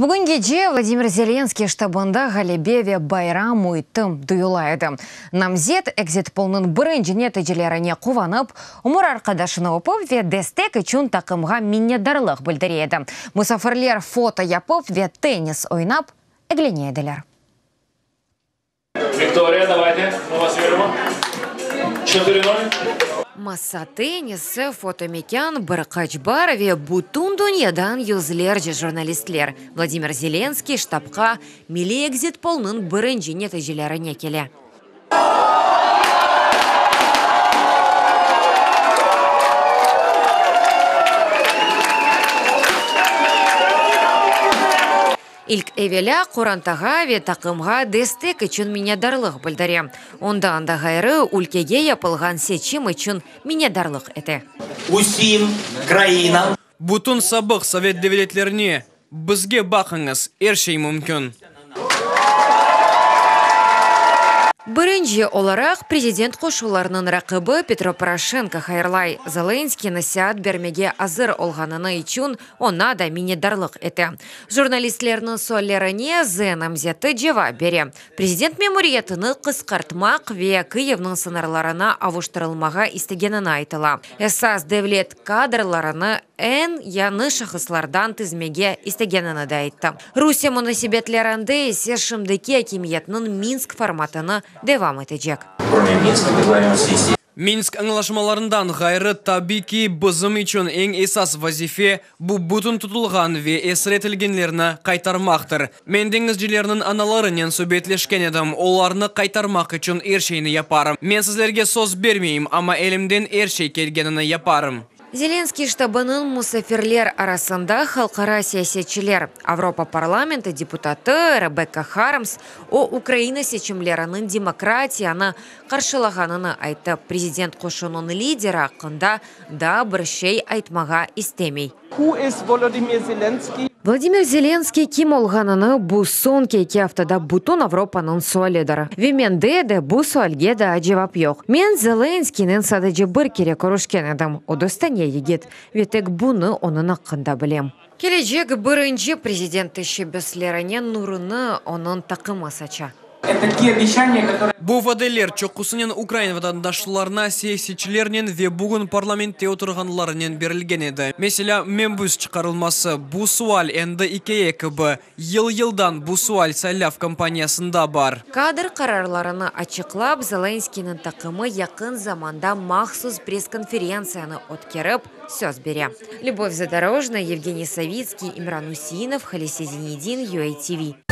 Bugün gece Vladimir Zelenskiy ştabında ğalebe ve bayram müiti duyula edi. Namzet ekzit-polnıñ birinci neticelerine quvanıp, ömür arqadaşını öpip ve destek içün taqımğa minnetdarlıq bildire edi. Musafirler foto yapıp ve tennis oynap eglene ediler. Viktoriya, davayte, mı vas verimo. Çotırı nol. Masa tennisi, fotomekân, bir qaç bar ve bütün dünyadan yüzlerce jurnalistler. Vladimir Zelenskiy ştabqa milliy ekzit-polnıñ birinci neticelerine kele. İlk evelâ, qorantağa ve taqımğa destek içün minnetdarlıq bildire. Ondan da ğayrı, ülkege yapılğan seçim içün minnetdarlıq ete. Usim krainam. Bütün sabıq sovet devletlerine, Bizge baqıñız, er şey mümkün. Birinci olaraq prezident qoşularınıñ raqibi Petro Poroşenko hayırlay. Zelenskiy nasiat bermege azır olğanını içün oña da minnetdarlıq ete. Jurnalistlerniñ suallerine Z namzeti cevap bere. Prezident memuriyetini qısqartmaq ve Kıyivniñ sıñırlarına avuştırılmağa istegenini aytıla. Esas devlet kadrlarını eñ yañı şahıslardan tizmege istegenini de ayttı. Rusiye munasebetlerinde ise şimdiki akimiyetniñ Minsk formatını devam etecek. Minsk añlaşmalarından ğayrı, tabiy ki, bizim içün eñ esas vazife, bu bütün tutulğan ve esir etilgenlerni qaytarmaqtır. Men deñizcilerniñ analarınen subetleşken edim, olarnı qaytarmaq içün er şeyni yaparım. Men sizlerge söz bermeyim, amma elimden er şey kelgenini yaparım. Zelenskiy ştabınıñ musafirler arasında halqara siyasetçiler, Avropa parlamenti deputatı Rebekka Harms, o, Ukraina seçimleriniñ demokratiyanı qarşılağanını ayttı, prezident qoşunıñ lideri aqqında daa bir şey aytmağa istemey. Who is Volodymyr Zelensky? Vladimir Zelenskiy kim olğanını bu soñki eki aftada bütün Avropanıñ sualidir. Ve mende de bu sualge daa cevap yoq. Men Zelenskiynen sadece bir kere körüşken edim, o dostane yigit, ve tek bunı onıñ aqqında bilem. Kelecek birinci prezident teşebbüslerine nurunı onıñ taqımı saça. Bu vadeler çoqusınen ukrain vatandaşlarına siyasetçilernen ve bugün parlamentte oturğanlarınen berilgen edi. Meselâ, mebüs çıqarılması, bu sual endi ikâye kibi, yıl-yıldan bu sual saylav kampaniyasında bar. Kadr qararlarını açıqlap, Zelenskıynıñ taqımı yaqın zamanda mahsus press-konferentsiyanı ötkerip, söz bere. Lübov Zadorojnaya, Yevgeniy Savitskiy, İmran Useinov, Halise Zinedin, UATV.